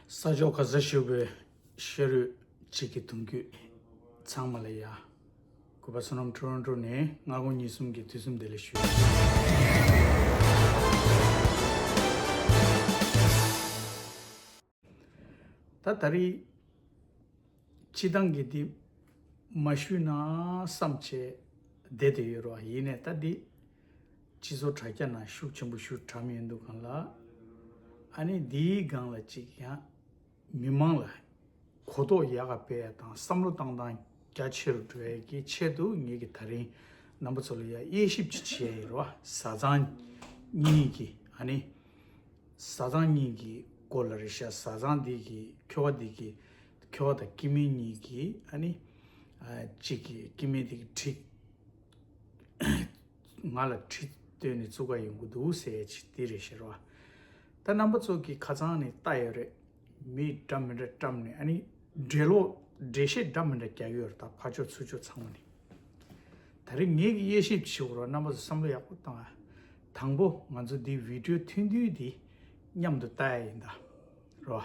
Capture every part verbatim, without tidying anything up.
ས་ཕྱོགས་ག་ས་བཞུགས་པའི་ཤ་རུས་གཅིག་གི་གདུང་རྒྱུད་ཚང་མ་ལ་ཡ། གུས་པ་བསོད་ནམས་ཊོ་རོན་ཊོ་ནས་སྔ་དགོང་གཉིས་གསུམ་གྱི་དུས་གསུམ་བདེ་ལེགས་ཞུ། ད་ད་རེས་སྤྱི་བཏང་གི་འདི་མ་ཞུས་ན་བསམ་བྱས་བསྡད་དེ་ཡོད་རེད་བ། ཡིན་ནའི་ད་འདི་སྤྱི་ཚོགས་དྲ་རྒྱ་ནང་ཤུགས་ཆེན་པོ་ཞུ་གྲབས་ཡོང་དུས་སྒང་ལ། ཨ་ནི་འདིའི་སྒང་ལ་ཅིག་ཡང་མི་མང་ལ་གོ་རྟོགས་ཡག་ག་སྤེལ་ཡ་དང་བསམ་བློ་བཏང་སྟངས་རྒྱ་ཆེ་རུ་འགྲོ་ཡ་གི་ཆེད་དུ་ངེད་ཀྱིས་ད་རིང་རྣམ་པ་ཚོ་ལ་ཡ་དབྱེ་ཞིབ་ཅིག་བྱས་ཡོད་རེད་བ། བཟའ་ཚང་གཉིས་ཀྱི་ཨ་ནི། བཟའ་ཚང་གཉིས་ཀྱི་སྐོར་ལ་རེད་ཤག་བཟའ་ཚང་འདི་གི་ཁྱོ་ག་འདི་གི་ཁྱོ་ག་དང་སྐྱེ་དམན་གཉིས་ཀྱི་ཨ་ནི། ཨ་གཅིག་གི་སྐྱེ་དམན་འདི་གི་གྲི་ང་ལ་གྲི་བཏོན་ནས་བཙུགས་ག་ཡོང་གི་འདུག་ཟེར་ཡ་ཅིག་འདི་རེད་ཤག་རེད་བ། ད་རྣམ་པ་ཚོ་གི་ཁ་ཚང་ནས་ལྟ་ཡོད་རེད། མི་འདྲ་མི་འདྲ་བཀྲམ་ནས་ཨ་ནི་འགྲེལ་ལོག་འགྲེལ་བཤད་འདྲ་མི་འདྲ་རྒྱག་གི་ཡོད་རེད། ད་ཕར་ཕྱོགས་ཚུར་ཕྱོགས་ཚང་མ་ནས། ད་རེས་ངེད་ཀྱིས་དབྱེ་ཞིབ་བྱེད་དགོས་རེད། རྣམ་པ་ཚོ་བསམ་བློ་ཡག་པོ་བཏང་ཨ། དང་པོ་ང་ཚོ་འདི་བི་ཌིའོ་ཐུང་ཐུང་འདི་མཉམ་དུ་ལྟ་ཡ་ཡིན་ད། རེད་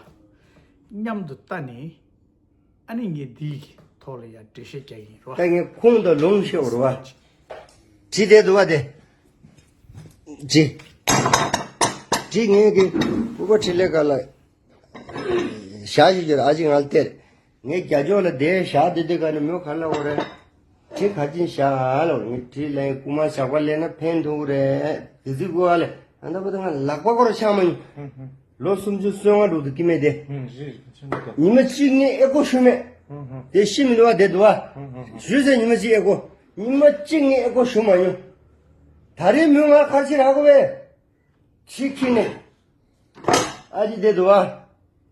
བ། མཉམ་དུ་ལྟ་ནས་ཨ་ནི་ངས་འདིའི་ཐོག་ལ་ཡ་འགྲེལ་བཤད་རྒྱག་གི་ཡིན་རེད་བ། ད་ངས་ཁུངས་དང་ལུང་ཤེས་དགོས་རེད་བ། གྲི་དེ་འདུག་བ་དེ། གྲི། གྲི་ངས་ཀྱི་སྤུ་གུ་ཁྲི་ལས་ཀ་ལ་བཞག་ཞིག་གྱུར། ཨ་ཅེ་ང་ལ་སྟེར། ངས་རྒྱ་ཕྱོགས་ལ་བསྡད་བཞག་བསྡད་དུས་ག་ནས་མོས་ག་ལབ་པ་རེད། གྲི་ག་ཅིན་བཞག་ལབ། ངས་གྲི་ལེན། རྐུ་མ་ཞགས་པ་ལེན་ན་ཕན་ཐོགས་རེད། དེ་ཚོའི་སྐོར་ལ་ཨ་ད་པ་ད་ང་ལག་པ་སྐོར་ཆགས་མ་མྱོང་། ལོ་སུམ་ཅུ་སོ་ལྔ་འགྲོ་འདུག་སྐྱེ་དམན་དེ། ཉི་མ་གཅིག་ངས་ཨེ་ཀོ་ཞུ་མེད། དེ་ཤི་མི་འདུག་བ། དེ་འདུག་བ། ཞུས་ཟེར་ཉི་མ་གཅིག་ཨེ་ཀོ། ཉི་མ་གཅིག་ངས་ཨེ་ཀོ་ཞུ་མ་མྱོང་། ད་རེས་མོས་ང་ག་རེ་བྱེད་རག་གོ་བས། གྲི་ཁྱེར་ནས། ཨ་ཅེ་དེ་འདུག་བ།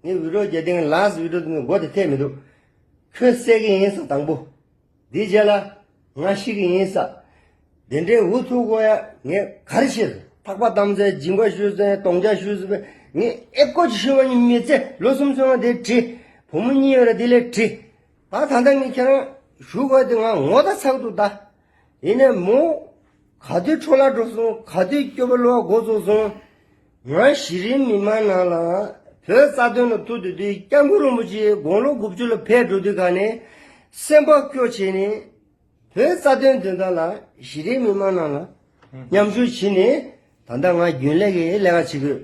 ངས་བི་ཌིའོ་རྒྱག་དེ་ལཱསི་ཊི་བི་ཌིའོ་དེ་ནས་མགོ་དེ་ཐེག་མི་འདུག་ཁྱོད་བསད་ཀྱི་ཡིན་ས་དང་པོ། འདིའི་རྗེས་ལ་ང་ཤི་གི་ཡིན་ས། དེ་འདྲའི་འུ་ཐུག་གོ་ཡ་ངས་ག་རེ་ཤེས། ཐག་པ་བསྡམས་ཚེ་སྦྱིན་པ་ཞུས་ཚེ་སྡོང་རྒྱག་ཞུས་ཚེ་ངས་ཨེ་ཀོ་ཅིག་ཞུ་བ་ཉིད་མི་ཚེ་ལོ་གསུམ་སོང་བ་དེ་བྲིས། བུ་མོ་གཉིས་ཡོད་ར་དེ་ལས་བྲིས། ད་ད་ལྟ་ངས་ཁྱེད་རང་ཞུ་དགོས་དེ་ང་ངོ་ད་ཚ་གི་འདུག་ད། ཡིན་ནའི་མོ་ག་དུས་འཕྲོ་བརླག་འགྲོ་སོང་། ག་དུས་སྐྱོ་པོ་ལོག་འགོ་བཙུགས་སོང་། ང་གཞི་རིམ་མི་མང་ནང་ལ་བོད་རྩ་དོན་ལ་ཐུག་དུས་དུས་སྐྱབས་མགོན་རིན་པོ་ཆེ་དགུང་ལོ་དགུ་བཅུ་ལ་ཕེབས་འགྲོ་དུས་ག་ནས་སེམས་པ་སྐྱོ་བྱས་ནས་བོད་རྩ་དོན་དོན་དག་ལ་གཞི་རིམ་མི་མང་ནང་ལ་མཉམ་ཞུགས་བྱས་ནས་ད་ལྟ་ང་རྒྱུན་ལས་ཀྱི་ལས་ཀ་བྱེད་དགོས།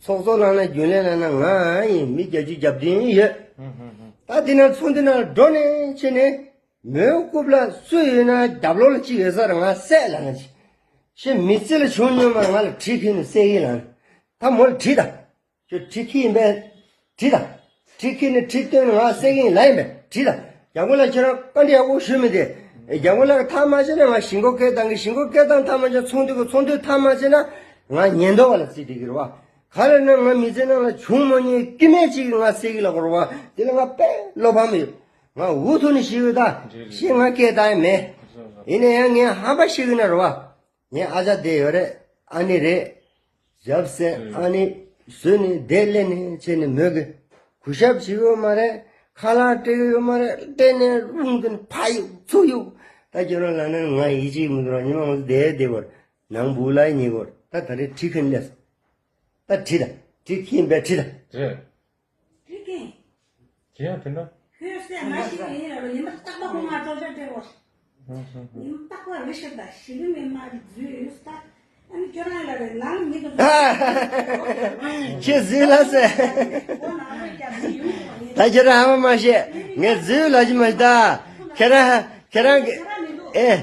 ཚོགས་གཙོ་ལངས་ན་རྒྱུན་ལས་ལངས་ན་ང་ཡིན། མི་བརྒྱད་ཅུ་གྱ་བདུན་ཡོད། ད་འདི་ན་ཚོགས་འདུ་ནང་འགྲོ་ནས་བྱས་ནས། མོའི་རྐུབ་ལ་སུ་ཡོད་ན་རྒྱབ་ལོགས་ལ་གཅིག་ཡོད་ས་རེད། ང་བསད་ལབ་ན་ཅི། ཞེས་མི་ཚེ་ལ་བྱུང་མྱོང་མ། ང་ལ་གྲི་ཁྱེར་ནས་བསད་ཀྱི་ལབ་ན། ད་མོ་ལ་དྲིས་དང་། ཁྱོད་གྲི་ཁྱེར་ཡིན་པས། དྲིས་དང་། གྲི་ཁྱེར་ནས་གྲི་བཏོན་ནས་ང་བསད་ཀྱི་ཡིན་ལབ་ཡིན་པས། དྲིས་དང་། རྒྱ་མགོ་ལ་ཁྱེད་རང་བཀའ་འདྲི་ཡག་པོ་ཞུས་མི་དེ། རྒྱ་མགོ་ལ་ཐག་མ་བཅད་ན་ང་གཞིས་འགོ་སྐད་བཏང་གི། གཞིས་འགོ་སྐད་བཏང་ཐག་མ་བཅད་ཚོགས་འདུ་གི་ཚོགས་འདུ་ཐག་མ་བཅད་ན་ང་ཉེན་རྟོག་པ་ལ་རྩིས་སྤྲད་ཀྱི་རེད་བ། ག་ལ་ན་ང་མི་ཚེ་ནང་ལ་བྱུང་མ་མྱོང་སྐྱེ་དམན་ཅིག་གིས་ང་བསད་ཀྱི་ལབ་དགོས་རེད་བ། དེ་ལ་ང་དཔེ་བློ་ཕམ་ཡོད། ང་འུ་ཐུག་ནས་ཤི་ཡོད་ད། ཞེས་ང་སྐད་བཏང་ཡ་མེད། ཡིན་ན་ཡང་ངས་ཧམ་པ་ཤི་གི་ན་རེད་བ། ངའི་ཨ་ཅག་བསྡད་ཡོད་རེད། ཨ་ནེ་རེད། ཞབས་སེ་ཨ་ནེ་བཟོས་ནས་བསྡད་སླེབས་ནས་བྱས་ནས་མོས་གི་གུས་ཞབས་བྱེད་ཀྱི་ཡོད་མ་རེད། ཁ་ལག་སྤྲད་ཀྱི་ཡོད་མ་རེད། སྤྲད་ནས་རླུང་དེ་ནས་ཕ་གཡུག་ཚུར་གཡུག་ད་ཁྱོད་རང་ལབ་ན་ང་ཡིད་ཆེས་མི་འདུག་ར། ཉི་མ་ང་ཚོ་བསྡད་བསྡད་བར་ནང་སྦུག་ལ་ཉེ་བར་ད་ད་རེས་གྲི་ཁྱེར་སླེབས། ད་གྲི་དང་གྲི་ཁྱེར་ཡིན་པས་གྲི་དང་། རེད། གྲི་ཁྱེར། དེ་ཡང་དེ་འདྲ། ཁོས་བསད་མ་ཤེས་པ་ཡིན་ལ་ཡིན་པ་རྟག་པ་ཁོ་ང་ཀྲོག་ཅག་སྤྲད་གོ། ཡིན་པ་རྟག་པ་རེད་ཤག་ད་ཞི་ལི་མི་མ་རེད་འཛུལ་ཡོད་ས། ཨ་ནི་ཁྱོད་རང་ལ་རེད་ནང་མི་དུ། ཁྱེད་འཛུལ་ལ་ཟེར། ཁོ་ནང་རེད་རྒྱབ་ནི་ཡོང་གོ་ཡིན། ད་ཁྱེད་རང་ཧ་མ་མ་ཤེས། ངས་འཛུལ་ལ་ཅི་མ་ཤེས་ད། ཁྱེད་རང་ཁྱེད་རང་གི་ཨེ།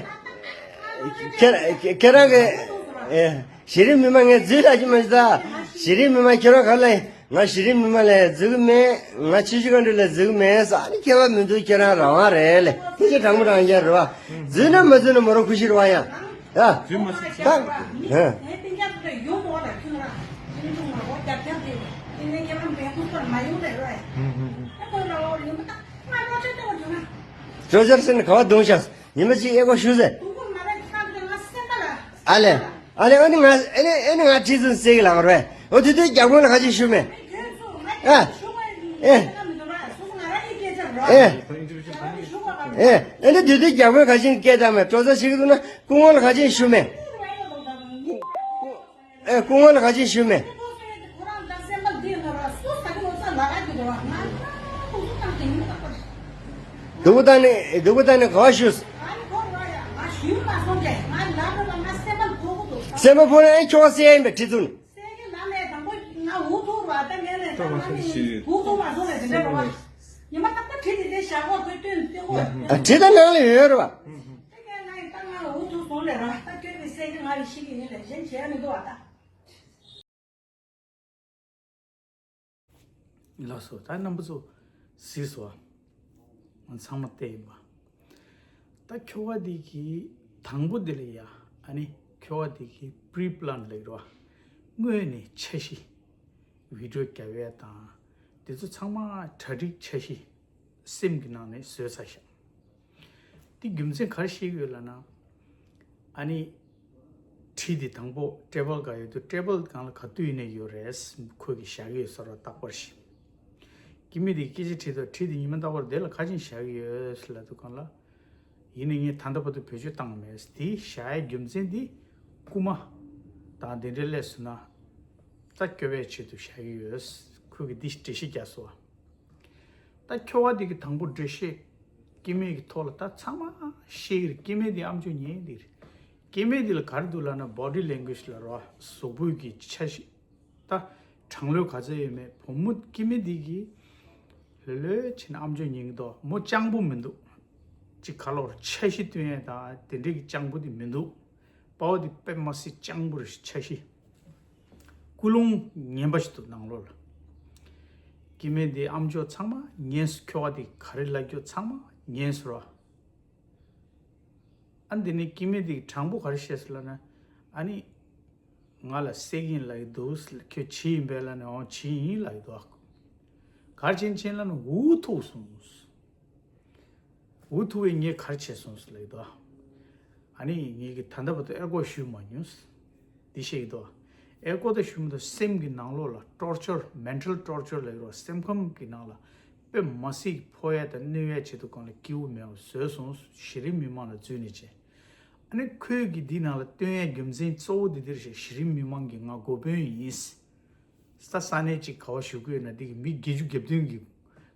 ཁྱེད་ཁྱེད་རང་གི་ཨེ། གཞི་རིམ་མི་མང་ངས་འཛུལ་ལ་ཅི་མ་ཤེས་ད། གཞི་རིམ་མི་མང་ཁྱེད་རང་ག་ལ་ཡིན། ང་གཞི་རིམ་མི་མང་ལ་འཛུལ་གི་མེད། ང་ཆུ་བཞི་སྒང་དྲུག་ལ་འཛུལ་གི་མེད་ཟེར། ཨ་ནི་ཁྱད་པར་མི་འདུག་ཁྱེད་རང་རང་དབང་རེད་ལེ། དེ་ཅི་དྲང་པོ་དྲང་རྒྱ་རེད་བ། འཛུལ་ན་མ་འཛུལ་ན་མོ་རང་ཁུ་ཤི་རེད་བ་ཡ། ཡ། འཛུལ་མ་ཟེར། ད། ཧ། ཅོ་ཅར་སེ་ནི་ག་བ་རྡུང་ཤག་ཉི་མ་གཅིག་ཨེ་ཁོ་ཞུ་ཟེར། ཨ་ལེ། ཨ་ལེ་ཨ་ནི་ང་ཨ་ནི་ཨ་ནི་ང་ཁྲིད་ཟིན་ཟེར་གི་ལགས་རེད། འོ་དེ་དུས་རྒྱ་དཔོན་ལ་ག་ཅིག་ཞུ་མེད། ཨ། ཨེ། ཨེ། ཨེ། ཨ་ནི་དེ་དུས་རྒྱ་དཔོན་ག་ཅིག་སྐད་བཏང་མེད། ཀྲོ་ས་ཞིག་འདུག་ན་སྐུ་ངོ་ལ་ག་ཅིག་ཞུ་མེད། ཨེ། སྐུ་ངོ་ལ་ག་ཅིག་ཞུ་མེད། སྡུག་པོ་བཏང་ནས་སྡུག་པོ་བཏང་ནས་ག་བ་ཞུས། སེམས་པ་ཕོག་ན་ཨེ་ཁྱོ་ག་སེ་ཡིན་པའི་ཁྲི་བཙུན། ཨ་ཁྲི་ད་ནང་ལ་ཡོད་རེད་བ། ལགས་སོ། ད་རྣམ་པ་ཚོ་གཟིགས་སོ། ང་ཚང་མ་བལྟས་ཡིན་པ། ད་ཁྱོ་ག་འདི་གི་དང་པོ་འདི་ལ་ཡ། ཨ་ནི་ཁྱོ་ག་འདི་གི་པི་རི་པི་ལན་ལབ་ཀྱི་རེད་བ། སྔོན་ནས་འཆར་གཞི། བི་ཌིའོ་རྒྱབ་ཡས་དང་། དེ་ཚོ་ཚང་མ་གྲ་སྒྲིག་འཆར་གཞི་སེམས་ཀྱི་ནང་ནས་བཟོས་ཚར་ཤག་དེ་རྒྱུ་མཚན་ག་རེ་བཤད་ཀྱི་ཡོད་ལབ་ན། ཨ་ནི། ཁྲི་དེ་དང་པོ་ཊེ་བལ་ག་ཡོད་དུས་ཊེ་བལ་སྒང་ལ་ག་དུས་ཡིན་ནའི་ཡོད་རེད། ཁོས་ཀྱིས་བཞག་གི་ཡོད་ས་རེད་རྟག་པར་ཤི། སྐྱེ་དམན་དེ་གིས་སྐད་ཆ་དྲིས་དང་། ཁྲི་དེ་ཉི་མ་རྟག་པར་དེ་ལ་ག་ཅིག་བཞག་གི་ཡོད་ལབ་དུས་སྒང་ལ། ཡིན་ནའི་ངས་ད་ལྟ་བར་དུ་བེད་སྤྱོད་བཏང་མེད། དེ་བཞག་ཡའི་རྒྱུ་མཚན་དེ་རྐུ་མ་དང་དེ་འདྲའི་སླེབས་སོང་ན། རྩ་སྐྱོབ་པའི་ཆེད་དུ་བཞག་གི་ཡོད། ཁོས་ཀྱིས་འདི་འགྲེལ་བཤད་རྒྱག་སོང་བ། ད་ཁྱོ་ག་འདི་གི་དང་པོ་འགྲེལ་བཤད་སྐྱེ་དམན་གྱི་ཐོག་ལ་ད་ཚང་མ་ཤེས་ཀྱི་རེད། སྐྱེ་དམན་འདི་ཨམ་ཅོག་ཉན་འདི་རེད། སྐྱེ་དམན་འདི་ལ་ག་རེ་འདུག་ལབ་ན། བོ་ཌི་ལེང་གུ་ཨེ་ཇི་ལབ་རོ། གཟུགས་པོ་གི་འཆར་གཞི། ད་གྲང་ལྷོད་ག་ཚོད་ཡོད་མེད། བུ་མོ་སྐྱེ་དམན་འདི་གིས་ལྷོད་ལྷོད་བྱས་ནས་ཨམ་ཅོག་ཉན་གྱི་འདུག་མོ་སྤྱང་པོ་མི་འདུག་ཅིག་ག་ལོར་འཆར་གཞི་སྟོན་ཡས་དང་དེ་འདྲའི་གི་སྤྱང་པོ་དེ་མི་འདུག་པའོ་དེ་དཔེ་མ་སྲིད་སྤྱང་པོ་རེད། འཆར་གཞི། ཀུན་སློང་ངན་པ་ཞིག་འདུག་ནང་ལོགས་ལ། སྐྱེ་དམན་དེ་ཨམ་ཅོག་ཚང་མ་ཉན་སོང་། ཁྱོ་ག་དེ་ག་རེ་ལབ་རྒྱུ་ཚང་མ་ཉན་སོང་ར། ཨ་འདི་ནས་སྐྱེ་དམན་དེ་གིས་དྲང་པོ་ག་རེ་བཤད་སོང་ལབ་ན། ཨ་ནི། ང་ལ་སྲེག་ཡིན་ལབ་ཀྱི་འདུག་ཁྱོད་བྱེད་ཡིན་པས་ལབ་ནས། འོ་བྱེད་ཡིན་ལབ་ཀྱི་འདུག་ག་རེ་བྱས་ནས་བྱས་ལབ་ན། འུ་ཐུག་སོང་། འུ་ཐུག་པས་ངས་ག་རེ་བྱས་སོང་ཟེར་ལབ་ཀྱི་འདུག་ཨ་ནི་ངེད་ཀྱིས་ད་ལྟ་བར་དུ་ཨེ་ཀོ་ཞུས་མ་མྱོང་། འདི་བཤད་ཀྱི་འདུག་ཨེ་ཀོ་ད་ཞུས་མ་གཏོགས། སེམས་ཀྱི་ནང་ལོགས་ལ་ཊོར་ཅར། མེན་ཊལ་ཊོར་ཅར་ལབ་ཀྱི་རེད་བ། སེམས་ཁམས་ཀྱི་ནང་ལ་དཔེ་མ་སྲིད་ཕོག་ཡས་དང་གནོད་ཡས་བྱེད་དུས་སྒང་ལ་སྐྱིད་པོ་མེད་པ་བཟོས་སོང་། གཞི་རིམ་མི་མང་ལ་འཛུལ་ནས་བྱས། ཨ་ནི་ཁོས་ཀྱིས་འདི་ནང་ལ་སྟོན་ཡས་རྒྱུ་མཚན་གཙོ་བོ་འདི་འདིར་བཤད། གཞི་རིམ་མི་མང་གི་ང་འགོ་དཔོན་ཡིན། ས་ས་གནས་གཅིག་ག་བ་བཞུགས་ཀྱི་ཡོད་ན། འདི་གི་མི་བརྒྱད་ཅུ་གྱ་བདུན་གྱི་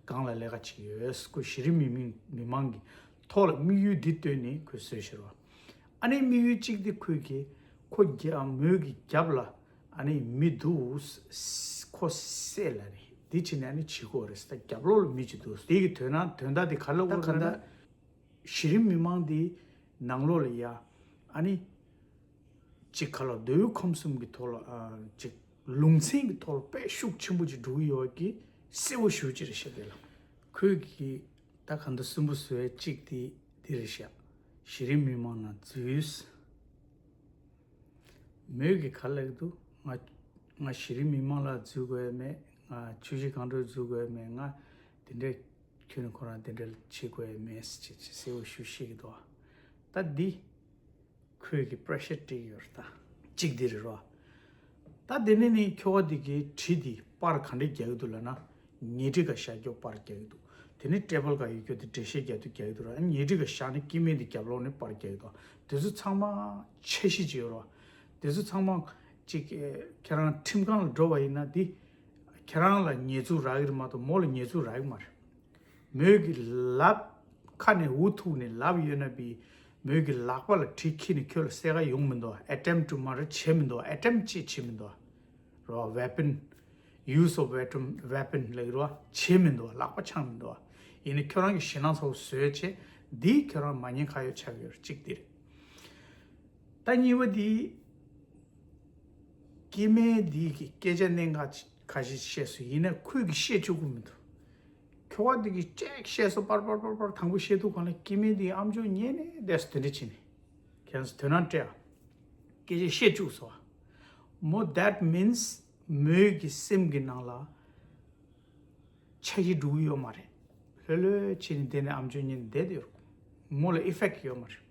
སྒང་ལ་ལས་ཀ་བྱེད་ཀྱི་ཡོད། ཁོས་གཞི་རིམ་མི་མི་མང་གི་ཐོག་ལ་དམིགས་ཡུལ་འདི་བཏོན་ནས་ཁོས་བཟོས་ཤག་ར། ཨ་ནི་དམིགས་ཡུལ་གཅིག་དེ་ཁོས་ཀྱིས་ཁོ་རྒྱ་མོས་ཀྱི་རྒྱབ་ལ་ཨ་ནི་མི་འདུག་ཁོ་བསད་ལ་རེད། འདི་བྱས་ནས་ཨ་ནི་བྱེད་དགོས་རེད། ད་རྒྱབ་ལོགས་ལ་མི་གཅིག་འདུག་དེ་གི་དོན་དག་དོན་དག་དེ་ག་ལ་འོར་ག་ན། གཞི་རིམ་མི་མང་འདི་ནང་ལོགས་ལ་ཡ། ཨ་ནི། ཅིག་ག་ལ་མདོ་དབུས་ཁམས་གསུམ་གྱི་ཐོག་ལ། ཨ། ཅིག་ལུང་ཚན་གྱི་ཐོག་ལ་དཔེ་ཤུགས་ཆེན་པོ་ཅིག་འགྲོ་གི་ཡོད་པ་གི་གསལ་པོ་ཞེ་པོ་ཅིག་རེད་ཤག་དེ་ལ་ཁོས་ཀྱིས་ད་ག་འདྲ་སུན་པོ་བཟོ་ཡས་གཅིག་དེ་འདི་རེད་ཤག་གཞི་རིམ་མི་མང་ནང་འཛུལ། མོས་ཀྱིས་ག་ལབ་ཀྱི་འདུག་ང་ང་གཞི་རིམ་མི་མང་ལ་འཛུལ་དགོས་ཡས་མེད། ང་ཆུ་བཞི་སྒང་དྲུག་འཛུལ་དགོས་ཡས་མེད། ང་དེ་འདྲས་ཁྱོད་ནི་ཁོ་རང་དེ་འདྲས་བྱེད་དགོས་ཡས་མེད་ཟེར་བྱས་བྱས་གསལ་པོ་ཞེ་པོ་བཤད་ཀྱི་འདུག་ད་འདི་ཁོས་ཀྱིས་པེ་རེ་ཤར་སྤྲད་ཀྱི་ཡོད་རེད་ད། གཅིག་འདི་རེད་རོ། ད་དེ་ནས་ནི་ཁྱོ་ག་འདི་གིས་གྲི་འདི་པར་ག་འདྲས་རྒྱག་གི་འདུག་ལབ་ན། ཉལ་ཁྲི་སྒང་བཞག་རྒྱུ་པར་རྒྱག་གི་འདུག་དེ་ནས་ཊེ་བལ་སྒང་ཡོད་རྒྱུ་དེ་འགྲེལ་བཤད་རྒྱག་དུས་རྒྱག་གི་འདུག་ར། ཉལ་ཁྲི་སྒང་བཞག་ནས་སྐྱེ་དམན་འདི་རྒྱབ་ལོགས་ནས་པར་རྒྱག་གི་འདུག་དེ་ཚོ་ཚང་མ་འཆར་གཞི་ཅིག་ཡོད་རོ། དེ་ཚོ་ཚང་མ་ཅིག་ཁྱེད་རང་ཁྲིམས་ཁང་ལ་འགྲོ་བ་ཡིན་ན་འདི་ཁྱེད་རང་ལ་ཉེས་འཛུགས་རག་གི་རེད་མ་གཏོགས་མོ་ལ་ཉེས་འཛུགས་རག་གི་མ་རེད། མོས་ཀྱི་ལག་ཁ་ནས་འུ་ཐུག་ནས་ལབ་ཡོད་ན་བི། མོས་ཀྱི་ལག་པ་ལ་གྲི་འཁྱེར་ནས་ཁྱོད་ལ་བསད་ག་ཡོང་མི་འདུག་ཨེ་ཊེམ་ཊུ་མར་ཌར་བྱེད་མི་འདུག་ཨེ་ཊེམ་ཊུ་ཅིག་བྱེད་མི་འདུག་རོ། ཝེ་པན། ཡུ་སི་ཨོཕ་ཝེ་པན། ཝེ་པན་ལབ་ཀྱི་རོ། བྱེད་མི་འདུག་ལག་པ་འཆང་མི་འདུག་ཡིན་ནའི་ཁྱོད་རང་གི་ཞེད་སྣང་ཚ་པོ་བཟོས་བྱས་འདི་ཁྱོད་རང་མ་ཉན་ཁ་ཡོད་ཆགས་ཀྱི་ཡོད་རེད། གཅིག་འདི་རེད། ད་གཉིས་པ་འདི། སྐྱེ་དམན་འདི་གི་སྐད་ཆ་གནད་འགག་ཁ་ཤས་བཤད་སོང་། ཡིན་ན་ཁོས་ཀྱིས་བཤད་ཆོག་གི་མི་འདུག་ཁྱོ་ག་འདི་གིས་ཅིག་བཤད་སོང་། པར་པར་པར་པར་དང་པོ་བཤད་དུས་སྒང་ལ་སྐྱེ་དམན་འདི་ཨམ་ཅོག་ཉན་ནས་བསྡད་སོང་། དེ་འདྲ་བྱས་ནས་ཁྱེད་ཚོ་དོ་སྣང་སྤྲད་ཨ། སྐད་ཆ་བཤད་བཅུག་སོང་ཨ། མོ་that means མོས་ཀྱི་སེམས་ཀྱི་ནང་ལ་འཆར་གཞི་འགྲོ་གི་ཡོད་མ་རེད། ལྷོད་ལྷོད་བྱས་ནས་དེ་ནས་ཨམ་ཅོག་ཉན་བསྡད་ཡོད། མོ་ལ་ཨི་ཕེག་ཡོད་མ་རེད།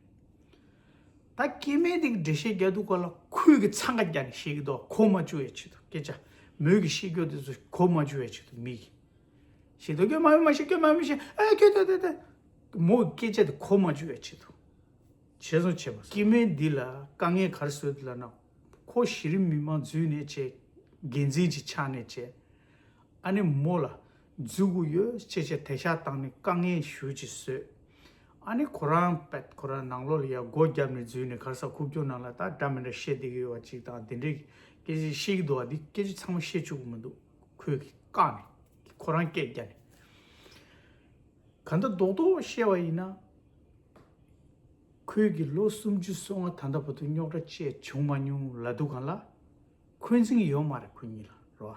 ད་སྐྱེ་དམན་དེ་གི་འགྲེལ་བཤད་རྒྱག་དུས་སྒང་ལ་ཁོས་ཀྱིས་འཚང་ཁ་རྒྱག་ནས་བཤད་ཀྱི་འདུག་གོ་མ་བཅུག་ཡས་ཆེད་དུ། སྐད་ཆ་མོས་ཀྱིས་བཤད་རྒྱུ་དེ་ཚོ་གོ་མ་བཅུག་ཡས་ཆེད་དུ་མི་གིས་བཤད་འདུག་སྐྱོན་མ་མི་མ་བཤད། སྐྱོན་མ་མི་བཤད། ཨ་ཁྱོད་ད་ད་ད། མོ་སྐད་ཆ་དེ་གོ་མ་བཅུག་ཡས་ཆེད་དུ། བྱས་སོང་བྱས་མ་སོང་། སྐྱེ་དམན་འདི་ལ་དཀའ་ངལ་ག་རེ་བཟོས་འདུག་ལབ་ན། ཁོ་གཞི་རིམ་མི་མང་འཛུལ་ནས་བྱས། འགན་འཛིན་ཅིག་ཆགས་ནས་བྱས། ཨ་ནི་མོ་ལ་ འཛུལ་དགོས་ཡོད་ཅེས་བྱས་དེད་ཤག་བཏང་ནས་དཀའ་ངལ་ཞེ་པོ་ཅིག་བཟོས། ཨ་ནི་ཁོ་རང་པད་ཁོ་རང་ནང་ལོགས་ལ་ཡ་སྒོ་བརྒྱབ་ནས་འཛུལ་ནས་ག་རེ་ཟེར་ཁུག་ཀྱོག་ནང་ལ་ད་འདྲ་མི་འདྲ་བཤད་བསྡད་ཀྱི་ཡོད་པ་ཅིག་དང་དེ་འདྲའི་སྐད་ཆ་བཤད་ཀྱི་འདུག་བ། འདི་སྐད་ཆ་ཚང་མ་བཤད་བཅུག་གི་མི་འདུག་ཁོས་ཀྱིས་བཀག་ནས་ཁོ་རང་སྐད་རྒྱག་ནས། གང་ལྟར་རྡོག་རྡོག་བཤད་པ་ཡིན་ན། ཁོས་ཀྱིས་ལོ་སུམ་ཅུ་སོ་ལྔ་ད་ལྟ་བར་དུ་རྙོག་དྲ་བཅས་བྱུང་མ་མྱོང་ལབ་འདུག་ག་ལ། འཁོན་འཛིན་ཡོད་མ་རེད་ཁོ་གཉིས་ལ་རེད་བ།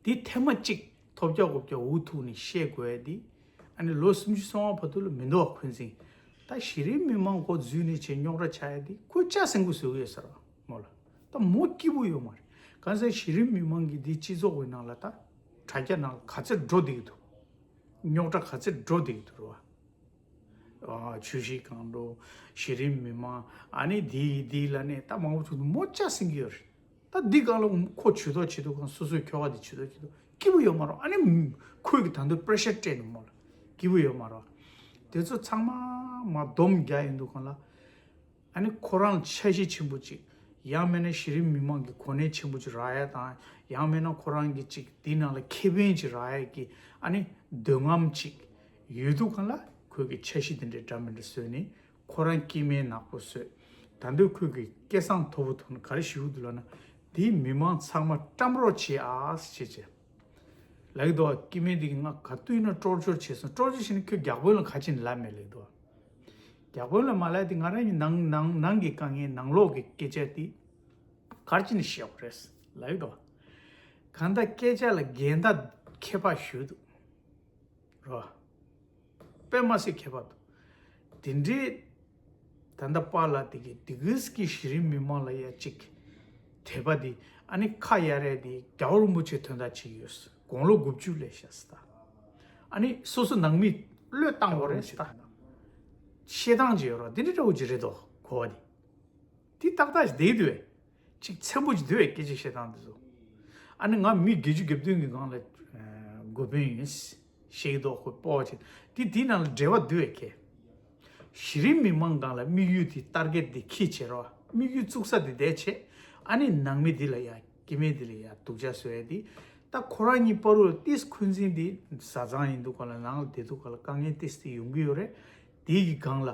དེ་ཐེངས་མ་གཅིག་ཐོབ་རྒྱག་གོ་རྒྱག་འུ་ཐུག་ནས་བཤད་དགོས་ཡ་དེ། ཨ་ནི་ལོ་སུམ་ཅུ་སོ་ལྔ་བར་དུ་ལ་མི་འདུག་བ་འཁོན་འཛིན། ད་གཞི་རིམ་མི་མང་མགོ་འཛུལ་ནས་བྱས་རྙོག་དྲ་ཆགས་ཡ་དེ་ཁོས་ལྕགས་སྲིན་པོ་བཟོ་གི་ཡོད་ས་རེད་བ་མོ་ལ། ད་མོ་སྐྱིད་པོ་ཡོད་མ་རེད། གང་ཟེར་གཞི་རིམ་མི་མང་གིས་འདི་སྤྱི་ཚོགས་ཀྱི་ནང་ལ་ད་དྲ་རྒྱ་ནང་ལ་ག་ཚོད་འགྲོ་བསྡད་ཀྱི་འདུག་རྙོག་དྲ་ག་ཚོད་འགྲོ་བསྡད་ཀྱི་འདུག་རེད་བ། ཨ་ཆུ་བཞི་སྒང་དྲུག་གཞི་རིམ་མི་མང་ཨ་ནི་འདི་འདི་ལ་ནས་ད་མང་པོ་བྱུང་འདུག་མོ་ལྕགས་སྲིན་གྱི་ཡོད་རེད། ད་འདི་སྒང་ལ་ཁོ་ཇུས་གཏོགས་བྱེད་དུས་གང་སོ་སོའི་ཁྱོ་ག་འདི་ཇུས་གཏོགས་བྱེད་དུས་སྐྱིད་པོ་ཡོད་མ་རེད། ཨ་ནི་ཁོས་ཀྱི་ད་འདོད་པྲེ་ཤར་སྤྲད་ནས་མོ་ལ་སྐྱིད་པོ་ཡོད་མ་རེད། དེ་ཚོ་ཚང་མ་མ་སྡོམ་རྒྱག་ཡིན་འདུག་གང་ལ། ཨ་ནི་ཁོ་རང་ལ་འཆར་གཞི་ཆེན་པོ་ཅིག་ཡང་མིན་ན་གཞི་རིམ་མི་མང་གི་གོ་གནས་ཆེན་པོ་ཅིག་རག་ཡ་དང་ཡང་མིན་ན་ཁོ་རང་གི་ཅིག་འདི་ནང་ལ་ཁེ་ཕན་ཅིག་རག་ཡ་གི་ཨ་ནི་འདོད་རྔམ་ཅིག་ཡོད་འདུག་གང་ལ་ཁོས་ཀྱི་འཆར་གཞི་འདི་འདྲའི་འདྲ་མི་འདྲ་བཟོས་ནས་ཁོ་རང་སྐྱེ་དམན་ནག་པོ་བཟོས། ད་འདོད་ཁོས་ཀྱི་སྐད་གསང་མཐོ་པོ་ཐོག་ནས་ག་རེ་ཞུ་གི་འདུག་ལབ་ན། འདིའི་མི་མང་ཚང་མ་བཀྲམ་རོགས་བྱེད་ཨ་ཟེར་བྱས་བྱས་ལབ་ཀྱི་འདུག་སྐྱེ་དམན་འདི་གི་ང་ག་དུས་ཡིན་ན་ཊོར་ཅར་བྱས་སོང་། ཊོར་ཅར་བྱས་ནས་ཁྱོད་རྒྱག་དཔོན་ལ་ག་ཅིན་ལབ་མེད་ལབ་ཀྱི་འདུག་རྒྱག་དཔོན་ལ་མ་ལབ་དེ་ང་རང་གི་ནང་ནང་ནང་གི་དཀའ་ངལ་ནང་ལོགས་ཀྱི་སྐད་ཆ་དེ་གར་ཅི་ནས་བཤད་དགོས་རེད་ལབ་ཡོད་དོ། གང་ལྟར་སྐད་ཆ་ལ་འགལ་ཟླ་ཁྱད་པར་ཞུ་འདུག་རོ། དཔེ་མ་སྲིད་ཁྱད་པར་འདུག་དེ་འདྲའི་ད་ལྟ་པཱ་ལགས་དེ་གི་དེ་གིས་ཀྱི་གཞི་རིམ་མི་མང་ལ་ཡ་གཅིག་དད་པ་དེ་ཨ་ནི་ཁ་གཡར་རེད་དེ་རྒྱལ་བ་རིན་པོ་ཆེ་དོན་དག་ཅིག་ཡོད། དགུང་ལོ་དགུ་བཅུ་སླེབས་ཤག་ཟེར་ད། ཨ་ནི་སོ་སོ་ནང་མི་བློས་བཏང་བ་རེད་ཟེར་ད། བཤད་སྟངས་ཅིག་ཡོད་རོགས་དེ་འདྲ་འདྲ་བོ་ཅིག་རེད་དོ་གོ་བ་དེ། དེ་ཏག་ཏག་ཞིག་བསྡད་འདུག་བས། ཅིག་ཚན་པོ་ཅིག་འདུག་བས་སྐད་ཆ་བཤད་སྟངས་འདི་ཚོ། ཨ་ནི་ང་མི་བརྒྱད་ཅུ་གྱ་བདུན་གྱི་སྒང་ལ་འགོ་དཔོན་ཡིན་ཞེས་དོག་ཁོ་སྤོ་བ་ཅིག་དེ་དེའི་ནང་ལ་འབྲེལ་བ་འདུག་བས་ཁེ། གཞི་རིམ་མི་མང་སྒང་ལ་དམིགས་ཡུལ་དེ་ཏར་གེ་ཊི་དེ་ཁྱེད་བྱེད་རོགས། དམིགས་ཡུལ་བཙུགས་ས་དེ་བསྡད་བྱེད། ཨ་ནི་ནང་མི་དེ་ལ་ཡ་སྐྱེ་དམན་དེ་ལ་ཡ་སྡུག་ཅག་བཟོ་ཡ་དེ། ད་ཁོ་རང་གཉིས་བར་དུ་ཏིས་འཁོན་འཛིན་དེ་བཟའ་ཚང་ཡིན་འདུག་ག་ལ་ནང་ལ་བསྡད་འདུག་ག་ལ་དཀའ་ངལ་ཏིས་དེ་ཡོང་གི་ཡོད་རེད། དེ་གི་སྒང་ལ་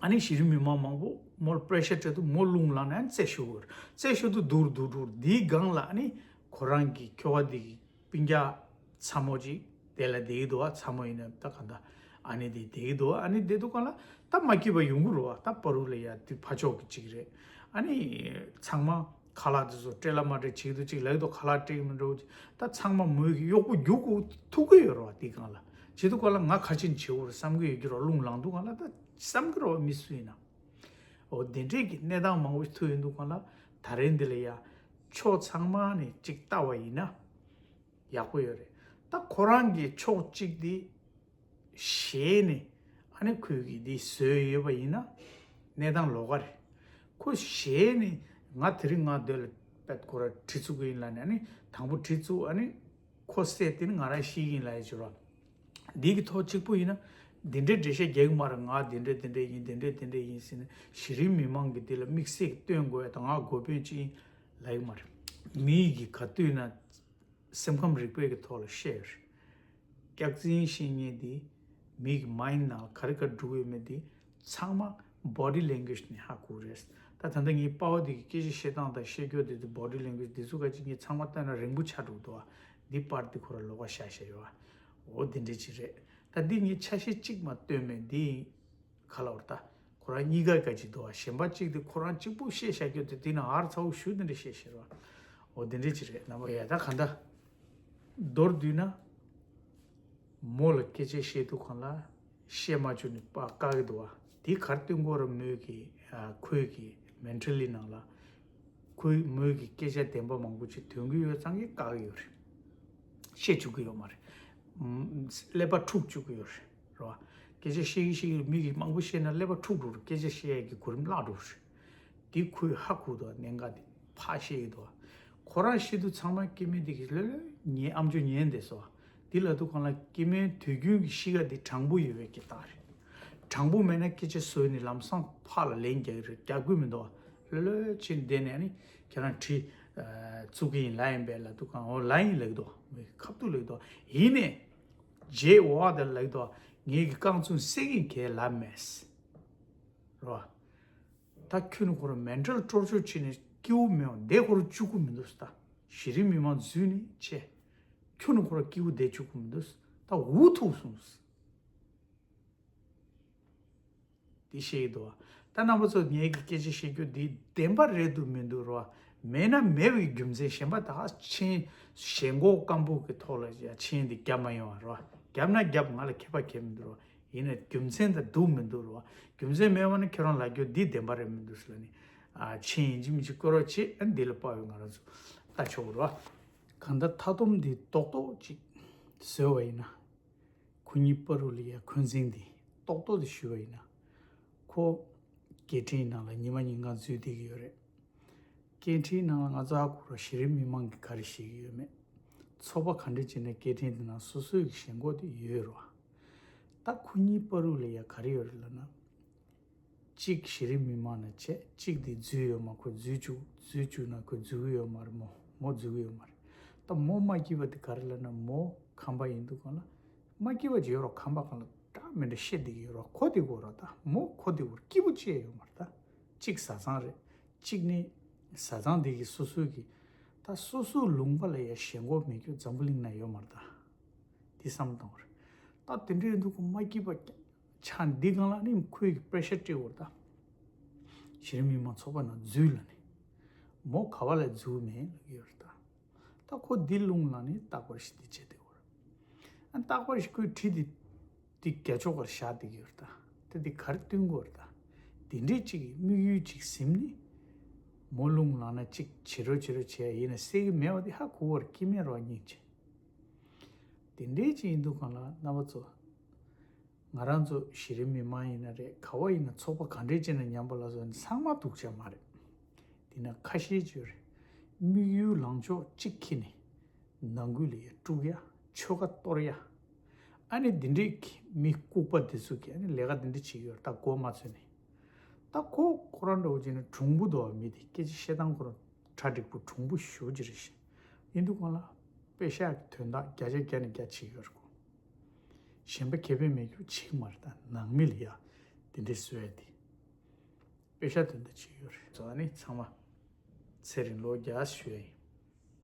ཨ་ནི་གཞི་རིམ་མི་མང་མང་པོ་མོ་ལ་པྲེ་ཤར་སྤྲད་དུས་མོ་རླུང་ལངས་ནས་ཨ་ནི་རྩད་ཞུ་གི་ཡོད་རེད། རྩད་ཞུ་དུས་སྡུག་རུ་སྡུག་རུ་དེའི་སྒང་ལ་ཨ་ནི་ཁོ་རང་གི་ཁྱོ་ག་དེ་གི་སྤུན་ཀྱག་ཚ་མོ་ཅིག་དེ་ལ་བསྡད་ཀྱི་འདུག་བ། ཚ་མོ་ཡིན་ན་ད་ག་འདྲ་ཨ་ནི་དེ་བསྡད་ཀྱི་འདུག་བ། ཨ་ནི་བསྡད་དུས་སྒང་ལ་ད་མ་སྐྱིད་པ་ཡོང་གི་རེད་བ། ད་བར་དུ་ལ་ཡ་དེ་ཕར་ཕྱོགས་ཀྱི་ཅིག་རེད། ཨ་ནི་ཚང་མ་ཁ་ལག་དེ་ཚོ་སྤྲད་ལ་མ་སྤྲད་བྱེད་ཀྱི་འདུག་ཅིག་ལབ་ཀྱི་འདུག་ཁ་ལག་སྤྲད་ཀྱི་མི་འདུག་ད་ཚང་མ་མོས་ཀྱི་གཡོག་པོ་རྒྱུག་གུ་ཐུག་གི་ཡོད་རེད་བ། དེ་སྒང་ལ་བྱེད་དུས་སྒང་ལ་ང་ག་ཅིན་བྱེད་འོ་རེད་བསམ་གྱི་ཡོད་ཀྱི་རེད་བ། རླུང་ལངས་དུས་སྒང་ལ་ད་བསམ་གྱི་རེད་བ་མི་སུ་ཡིན་ན། འོ་དེ་འདྲས་ཀྱི་གནས་སྟངས་མང་པོ་ཐུག་ཡོང་དུས་སྒང་ལ་ད་རེས་འདི་ལ་ཡ་ཕྱོགས་ཚང་མ་ནས་ཅིག་ལྟ་བ་ཡིན་ན་ཡག་པོ་ཡོད་རེད། ད་ཁོ་རང་གི་ཕྱོགས་གཅིག་དེ་ཞེད་ནས་ཨ་ནི་ཁོས་ཀྱིས་འདི་བཟོས་ཡོད་པ་ཡིན་ན་གནས་སྟངས་ལོགས་ཀ་རེད། ཁོ་ཞེད་ནས་ང་དེ་རིང་ང་འདོད་ལ་པད་ཁོ་ར་གྲི་བཙུགས་ཀྱི་ཡིན་ལབ་ནས་ཨ་ནི་དང་པོ་གྲི་བཙུགས། ཨ་ནི་ཁོ་བསད་དེ་ནི་ང་རང་ཤི་གི་ཡིན་ལབ་ཡ་ཅིག་རོ། འདི་གི་ཐོག་གཅིག་པུ་ཡིན་ན་འདི་འདྲའི་འགྲེལ་བཤད་རྒྱག་གི་མ་རེད། ང་འདི་འདྲ་འདི་འདྲ་ཡིན་འདི་འདྲ་འདི་འདྲ་ཡིན་ཟེར་ནས་གཞི་རིམ་མི་མང་གི་འདི་ལ་དམིགས་བསལ་གྱི་སྟོན་དགོས་ཡ་དང་ང་འགོ་དཔོན་ཅིག་ཡིན་ལབ་ཡ་མ་རེད། མི་གི་ག་དུས་ན་སེམས་ཁམས་རིག་པའི་གི་ཐོག་ལ་བཤད་ཡོད་རེད། སྐྱག་རྫུན་བཤད་མཁན་འདི་མི་གི་མའིན་ནང་ལ་ག་རེ་ག་རེ་འགྲོ་གི་ཡོད་མེད་འདི་ཚང་མ་body language་ནས་ཧ་གོ་རེད། ད་ད་ལྟ་ངའི་པ་ཕ་འདི་གི་སྐད་ཆ་བཤད་སྟངས་དང་བཤད་རྒྱུ་འདི་ཚོ་body language་འདི་ཚོ་ག་ཅིག་ངས་ཚང་མ་བལྟས་ན་རིང་པོ་ཆགས་འགྲོ་གི་འདུག་ཨ། འདི་པར་འདི་ཁོ་ར་ལོགས་ཀ་བཞག་བཞག་ཡོད་ཨ། འོ་འདི་འདྲ་ཅིག་རེད། ད་འདི་ངས་ཆ་ཤས་གཅིག་མ་བཏོན་མེད་འདི་ག་ལ་བར་ད་ཁོ་རང་གཉིས་ཀ་ག་ཅིག་འདུག་ཨ། གཞན་པ་གཅིག་འདི་ཁོ་རང་གཅིག་པུ་བཤད་བཞག་རྒྱུ་འདི་འདི་ན་ཧར་ཚ་བོ་ཞུ་འདི་འདྲ་བཤད་བཞག་རོགས། འོ་འདི་འདྲ་ཅིག་རེད་རྣམ་པ་ཡ། ད་ག་འདྲ་མདོར་བསྡུས་ན། མོ་ལ་སྐད་ཆ་བཤད་དུས་སྒང་ལ་བཤད་མ་བཅུག་ནས་པ་བཀག་གི་འདུག་བ། དེ་གར་སྟོན་གོ་ར་མོས་ཀྱི་ཨ་ཁོས་ཀྱི་mentally་ནང་ལ་ཁོས་མོས་ཀྱི་སྐད་ཆ་བདེན་པ་མང་པོ་ཅིག་ཐོན་གྱི་ཡོད་ཙང་གི་བཀག་གི་ཡོད་རེད། བཤད་བཅུག་གི་ཡོད་མ་རེད། ཀླད་པ་འཁྲུག་བཅུག་གི་ཡོད་རེད། རེད་བ། སྐད་ཆ་བཤད་ཀྱི་བཤད་ཀྱི་མི་གིས་མང་པོ་བཤད་ན་ཀླད་པ་འཁྲུག་འགྲོ་རེད། སྐད་ཆ་བཤད་ཡས་ཀྱི་གོ་རིམ་བརླག་འགྲོ་རེད། དེ་ཁོས་ཧ་གོ་འདུག་གནད་འགག་དེ་ཕར་བཤད་ཀྱི་འདུག་ཁོ་རང་ཤི་དུས་ཚང་མ་སྐྱེ་དམན་དེ་གིས་ལྷོད་ལྷོད་ཉན་ཨམ་ཅོག་ཉན་བསྡད་སོང་། དེ་ལབ་དུས་སྒང་ལ་སྐྱེ་དམན་དུས་རྒྱུན་གྱི་གཤིས་ཀ་དེ་དྲང་པོ་ཡོད་པའི་སྐད་གདངས་རེད། དྲང་པོ་མེད་ན་སྐད་ཆ་བཟོས་ནས་ལམ་སང་ཕར་ལ་ལན་རྒྱག་གི་རེད། རྒྱག་དགོས་མི་འདུག་ལྷོད་ལྷོད་བྱས་བསྡད་ནས་ཨ་ནི་ཁྱེད་རང་གྲི་ བཙུགས་ཀྱི་ཡིན་ལབ་ཡིན་པས་ལབ་དུས་གང་འོ་ལབ་ཡིན་ལབ་ཀྱི་འདུག་ཁ་ཐུག་ལབ་ཀྱི་འདུག་ཡིན་ནས་རྗེས་འོ་དེ་ལབ་ཀྱི་འདུག་ངེད་ཀྱི་རྐང་བཙུན་བསད་ཀྱིན་གས་ལབ་མེད། རོ། ད་ཁྱོད་ནི་ཁོ་རང་mental torture བྱས་ནས་སྐྱིད་པོ་མེད་པ་བསྡད་ཁོ་རང་བཅུག་གི་མི་འདུག་ད་གཞི་རིམ་མི་མང་འཛུལ་ནས་ཆེ། ཁྱོད་ནི་ཁོ་རང་སྐྱིད་པོ་བསྡད་བཅུག་གི་མི་འདུག་ད་འུ་ཐུག་སོང་། དེ་བཤད་ཀྱི་འདུག་ད་རྣམ་པ་ཚོ་ངེད་ཀྱི་སྐད་ཆ་བཤད་རྒྱུ་འདི་བདེན་པ་རེད་འདུག་མི་འདུག་རོ། མེད་ན་མེད་པའི་རྒྱུ་མཚན་གཞན་པ་ད་ཆེན་ཞེན་ཁོག་སྐམ་པོ་གི་ཐོག་ལ་ཡ་ཆེན་འདི་རྒྱབ་མ་ཡོང་བ་རོ། རྒྱབ་ན་རྒྱབ་ང་ལ་ཁྱད་པར་གལ་མི་འདུག་རོ། ཡིན་ནའི་རྒྱུ་མཚན་དང་འདུག་མི་འདུག་རོ། རྒྱུ་མཚན་མེད་པ་ནི་ཁྱེད་རང་ལབ་རྒྱུ་འདི་བདེན་པ་རེད་མི་འདུག་ཟེར་ལ་ནི། ཨ་ཆེན་ཡིན་གཅིག་མིན་གཅིག་བསྐོར་རོགས་བྱེད། ཨ་འདི་ལ་དཔའ་བའི་ང་རང་ཚོ་ལྟ་ཆོག་རོ། གང་ལྟར་མཐའ་སྡོམ་འདི་རྡོག་རྡོག་ཅིག་བཟོས་པ་ཡིན་ན། ཁོ་གཉིས་བར་དུ་ལ་ཡ་འཁོན་འཛིན་འདི་རྡོག་རྡོག་ཏུ་ཞུས་པ་ཡིན་ན། ཁོ་སྐད་འཕྲིན་ནང་ལ་ཉི་མ་ཉིན་གང་འཛུལ་བསྡད་ཀྱི་ཡོད་རེད། སྐད་འཕྲིན་ནང་ལ་ང་ཚོ་ཧ་གོ་རོགས་གཞི་རིམ་མི་མང་གིས་ག་རེ་བཤད་ཀྱི་ཡོད་མེད། ཚོགས་པ་ག་འདྲ་བྱས་ནས་སྐད་འཕྲིན་དེ་ནང་སོ་སོའི་གི་ཞེན་ཁོག་དེ་ཡོད་རེད་བ། ད་ཁོ་གཉིས་བར་དུ་ལ་ཡ་ག་རེ་ཡོད་རེད་ལབ་ན། གཅིག་གཞི་རིམ་མི་མང་ནང་བྱས་གཅིག་དེ་འཛུལ་ཡོད་མ་ཁོ་འཛུལ་བཅུག་འཛུལ་བཅུག་ན་ཁོ་འཛུལ་གི་ཡོད་མ་རེད་མོ་མོ་འཛུལ་གི་ཡོད་མ་རེད། ད་མོ་མ་སྐྱིད་པ་དེ་ག་རེ་ལབ་ན་མོ་ཁམས་པ་ཡིན་དུས་གང་ལ། མ་སྐྱིད་པ་ཅིག་ཡོད་རོགས་ཁམས་པ་གང་ལ་འདྲ་མི་འདྲ་བཤད་བསྡད་ཀྱི་ཡོད་རོགས་ཁོ་དེ་གོ་རོགས་ད་མོ་ཁོ་དེ་གོ་སྐྱིད་པོ་ཅི་ཡང་ཡོད་མ་རེད་ད། གཅིག་བཟའ་ཚང་རེད། གཅིག་ནི་བཟའ་ཚང་དེ་གི་སོ་སོའི་གི་ད་སོ་སོའི་ལུང་པ་ལ་ཡ་ཞེན་ཁོག་མེད་རྒྱུ་འཛམ་བུ་གླིང་ན་ཡོད་མ་རེད་ད། དེ་བསམ་བཏང་བ་རེད། ད་དེ་འདྲའི་འདུག་གོ་མ་སྐྱིད་པ་ཆ་འདི་གང་ལ་ནི་ཁོས་གི་པེ་རེ་ཤར་སྤྲད་དགོས་རེད་ད། གཞི་རིམ་མི་མང་ཚོགས་པ་ནང་འཛུལ་ལ་ནི། མོ་ག་བ་ལ་འཛུལ་མེད་ལ་ཡོད་རེད་ད། ད་ཁོ་འདི་ལུང་ལ་ནི་རྟག་པར་ཞིག་འདི་བྱེད་དེ་བར། ཨ་རྟག་པར་ཞིག་ཁོའི་གྲི་འདི་འདི་རྒྱ་ཕྱོགས་ཀར་བཞག་བསྡད་ཀྱི་ཡོད་རེད་ད། ད་འདི་གར་བསྟུན་དགོས་རེད་ད། འདི་འདྲའི་ཅིག་གི་དམིགས་ཡུལ་ཅིག་ཟིན་ནི། མོ་ལུང་ལ་ན་ཅིག་བྱེད་རོགས་བྱེད་རོགས་བྱས་ཡིན་ན་སེ་གི་མེད་པ་འདི་ཧ་གོ་བར་སྐྱེ་མེད་རོགས་སྙིང་རྗེ། དེ་འདྲའི་ཅིག་ཡིན་དུས་གང་ལ་རྣམ་པ་ཚོ། ང་རང་ཚོ་གཞི་རིམ་མི་མང་ཡིན་ན་རེད་ག་བ་ཡིན་ན་ཚོགས་པ་ག་འདྲས་བྱས་ན་ཉམས་པ་ལ་སོགས་ཚང་མ་སྡུག་ཅག་མ་རེད། དེ་ན་ཁ་ཤས་ཅིག་ཡོད་རེད། དམིགས་ཡུལ་ལངས་ཕྱོགས་གཅིག་འཁྱེར་ནས་ནང་ཁུལ་ལ་ཡ་དཀྲུག་ཡ་ཆོལ་ཁ་གཏོར་ཡ། ཨ་ནི་འདི་འདྲས་ཀྱི་མི་ལྐུགས་པ་འདི་ཚོ་གིས་ཨ་ནི་ལས་ཀ་འདི་འདྲས་བྱེད་ཀྱི་ཡོད་རེད་ད་མགོ་མ་ཚོས་ནས། ད་ཁོ་ཁོ་རང་འདྲ་བོ་བྱས་ནས་གྲུང་པོ་འདུག་བ་མི་དེ་སྐད་ཆ་བཤད་སྟངས་ཁོ་རང་གྲ་འགྲིག་པོ་གྲུང་པོ་ཞེ་པོ་ཅིག་རེད་ཤག་ཡིན་དུས་གང་ལ་པེ་ཤག་གི་དོན་དག་བརྒྱ་ཆ་བརྒྱ་ནས་བརྒྱ་བྱེད་ཀྱི་ཡོད་རེད་ཁོ། གཞན་པ་ཁེ་ཕན་མེད་རྒྱུ་བྱེད་ཀྱི་མ་རེད་ད་ནང་མི་ལ་ཡ་དེ་འདྲས་བཟོས་ཏེ། པེ་ཤག་དོན་དག་བྱེད་ཀྱི་ཡོད་རེད་ཚོ་ཨ་ནི་ཚང་མ་ཚེ་རིང་ལོ་བརྒྱ་ཞུ་ཡ་ཡིན།